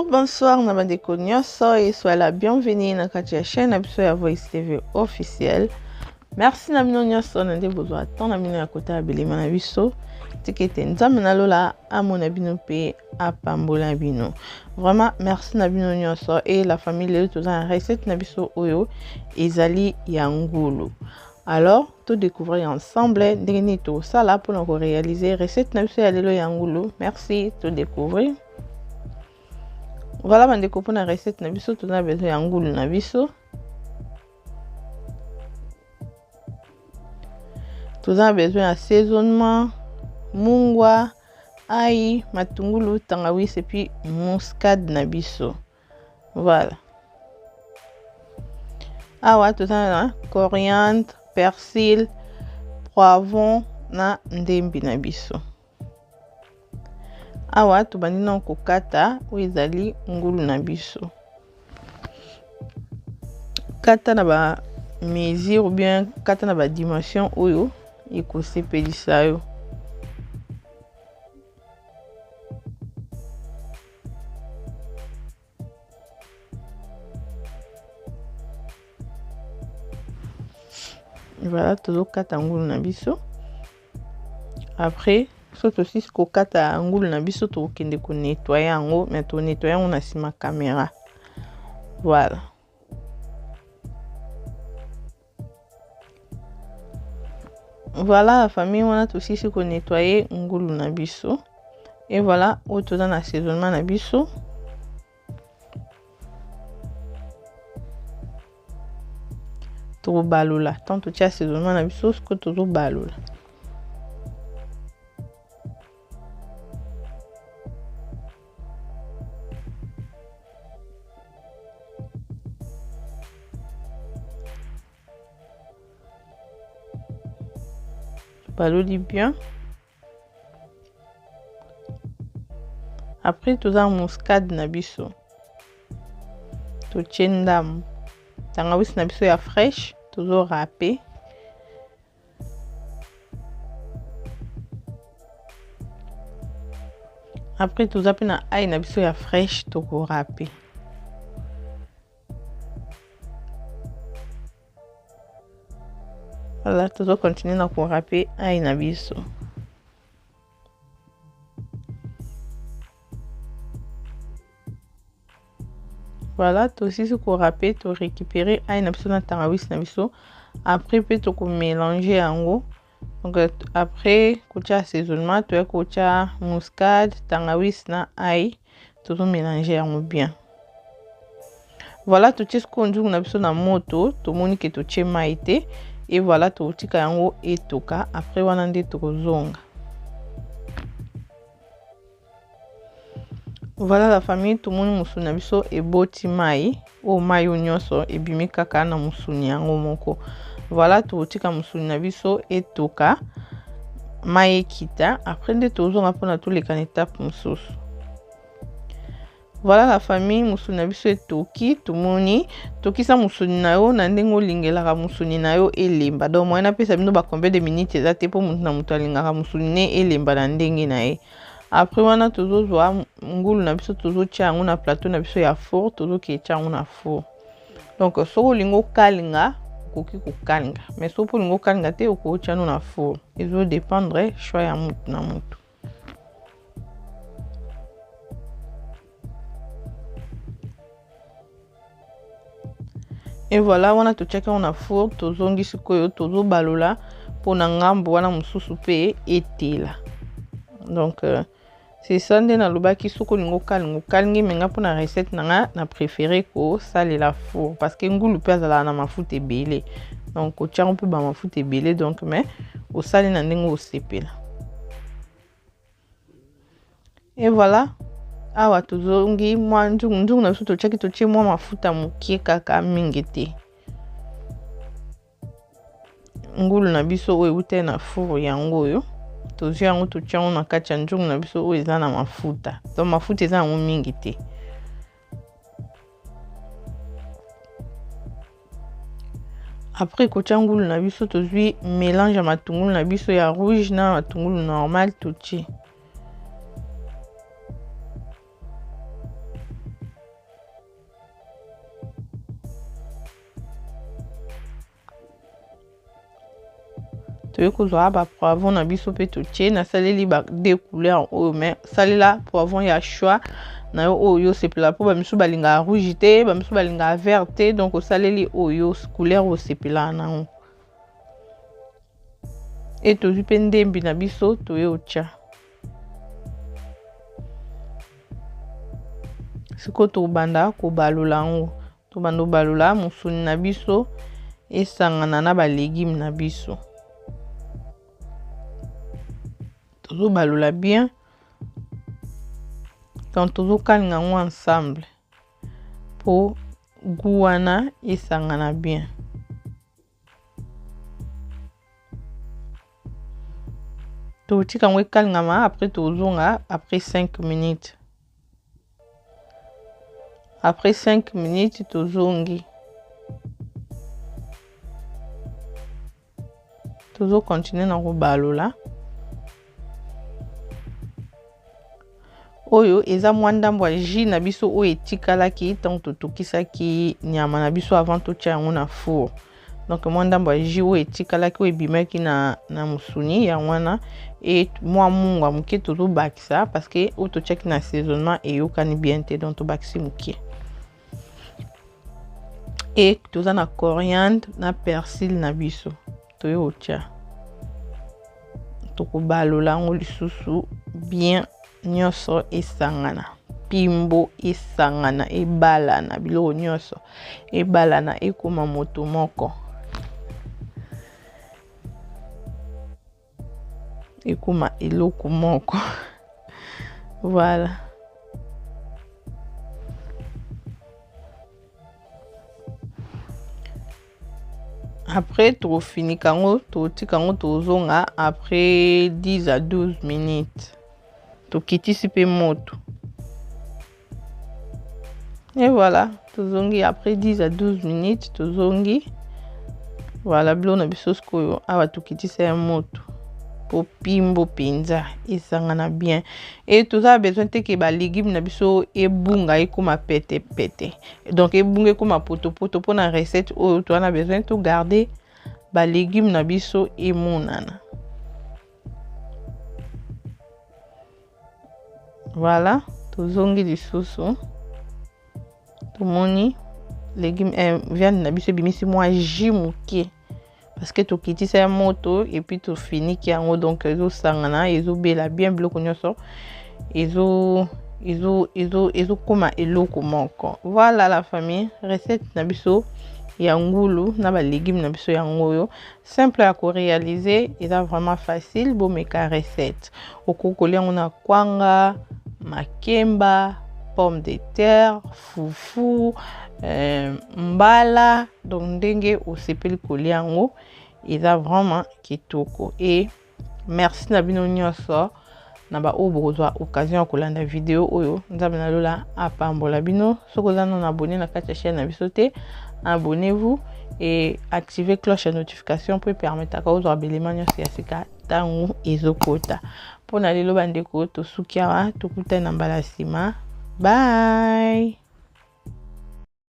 Bonsoir na bandeko nyonso et soyez la bienvenue na kati ya chaîne na biso ya Voice TV officielle. Merci na bino nyonso na nde bozwa temps na bino ya kotala bilima na biso. Tika ete Nzambe na lola amona bino mpe apambola bino. Vraiment merci na bino nyonso et la famille lelo toza na recette na biso oyo ezali ya ngulu. Alors to découvrir ensemble ndenge nini tosala mpona korealize recette na biso ya lelo ya ngulu. Merci to découvrir. Voilà bandeko mpona recette na biso toza besoin ya ngulu na biso. Toza na besoin ya assaisonnement, mungwa, ail, matungulu, tangawisi et puis muscade na biso. Voilà. Awa toza na coriandre, persil, poivron na ndembi na biso. Awa tobandi na kokata oyo ezali ngulu na biso. Kata na ba mesure ou bien kata na ba dimension oyo ekosepelisa yo. Voilà, tozokata ngulu na biso. Après, so tosisi kokata ngulu na biso, tokokende konettoye yango, mais tonettoye yango na nsima caméra. Voilà. Voilà la famille, wana tosisi konettoye ngulu na biso. Et voilà, oyo toza na assaisonnement na biso. Tokobalola tant totia assaisonnement na biso, sikoyo tozobalola. Baloli bien. Après toza muscade na biso, totie ndambo tangawisi na biso ya fresh, tozo râper. Après toza pe na ail na biso ya fresh, toko râper. Voilà, tozo continuer na ko râper ail na biso. Voilà, tosisi ko râper, to récupérer ail na biso na tangawisi na biso. Après pe toko mélanger yango. Donc après kotia assaisonnement, toya kotia muscade, tangawisi na ail, tozo mélanger yango bien. Voilà, totie sikoyo nzungu na biso na moto, tomoni ke totie mai te. Et voilà, totika yango etoka. Après wana nde tokozonga. Voilà la famille, tomoni mosuni na biso eboti mai. Oyo mai oyo nyonso ebimi kaka na mosuni yango moko. Voilà, totika mosuni na biso etoka, mai ekita. Après nde tozonga mpona toleka na étape mosusu. Voilà la famille, mosuni na biso etoki, tomoni tokisa mosuni na yo na ndenge olingelaka mosuni na yo elemba. Donc moyen napesa bino ba combien de minutes eza te, mpo motu na motu alingaka mosuni ne elemba na ndenge na ye. Après wana tozozwa ngulu na biso, tozotia yango na plateau na biso ya four, tozoketia yango na four. Donc soki olingi okalinga, okoki kokalinga, mais soki olingi okalinga te, okotia yango na four. Ezo dépendre choix ya motu na motu. Et voilà, wana totiaki yango na four, tozongi sikoyo tozobalola mpona ngambo wana mosusu mpe etela. Donc c'est ça nde nalobaki, soki olingi okalinga okalingi, me nga mpona recette na nga na préféré kosalela four parce que ngulu mpe azalaka na mafuta ebele, donc kotia yango mpe ba mafuta ebele, donc mais osali na ndenge osepela. Et voilà, awa tozongi mwa nzungu nzungu na biso totiaki, totie mwa mafuta mokie kaka, mingi te. Ngulu na biso oyo eutai na four yango oyo tozwi yango, totia yango na kati ya nzungu na biso oyo eza na mafuta. Donc mafuta eza yango mingi te. Après kotia ngulu na biso, tozwi mélange ya matungulu na biso ya rouge na matungulu normal, totie. Toye kozwa ba poivron na biso mpe totie. Nasaleli ba deux couleurs oyo, mais salela poivron ya choix na yo oyo yo osepela, mpo bamisusu balingaka rouge te, bamisusu balingaka vert te, donc osaleli oyo couleur osepelaka nango. E tozwi mpe ndembi na biso, toye otya. Sikoyo tobanda kobalola yango, tobanda kobalola mosuni na biso esangana na balegume na biso. Tozobalola bien, donc tozokalinga yango ensemble mpo goût wana esangana bien. Totika yango ekalingama, après tozonga après 5 minutes. Après 5 minutes tozongi, tozokontinue na kobalola. Oyo eza mwa ndambo ya jus na biso oyo etikalaki ntango totokisaki nyama na biso avant totia yango na four. Donc mwa ndambo ya jus oyo etikalaki, oyo ebimaki na mosuni, yango wana. E mwa mungwa moke tozobakisa, parce que oyo totiaki na assaisonnement eyokani bien te, donc tobakisi moke. E toza na coriandre na persil na biso, toye kotia. Tokobalola yango lisusu bien, nyonso esangana, pimbo esangana, ebalana, biloko nyonso ebalana, ekoma moto moko, ekoma eloko moko. Voilà. Après tokofinika yango, totika yango, tozonga après 10 à 12 minutes. Tokitisi mpe moto. Et voilà, tozongi après 10 à 12 minutes, tozongi. Voilà, biloko na biso sikoyo awa tokitisa ya moto po pimbo mpenza esangana bien. E toza besoin te ke balegume na biso ebunga, ekóma pete pete, donc ebunga ekóma potopoto. Mpona recette oyo toza na besoin togarde balegume na biso emonana. Voilà, tozongi lisusu, tomoni légume, viande na biso ebimisi mwa jus moke, parce que tokitisa ya moto et puis tofiniki yango, donc ezosangana, ezobela bien, biloko nyonso ezo ezo ezo ezokóma eloko moko. Voilà la famille, recette na biso ya ngulu na balegume na biso yango oyo, simple ya koréaliser, eza vraiment facile. Bomeka recette, okoki kolia yango na kwanga, makemba, pomme de terre, fufu, mbala, donc ndenge osepeli kolia yango, eza vraiment kitoko. E merci na bino nyonso na baoyo bokozwa occasion ya kolanda video oyo. Nzambe na lola apambola bino. Soki oza nano abonné na kati ya chaîne na biso te, abonnez-vous et activez cloche ya notification mpo epermetaka ozwa belema nyonso ya sika ntango ezokota. Mpona lelo bandeko, tosuki awa, tokutani na mbala nsima. Bye.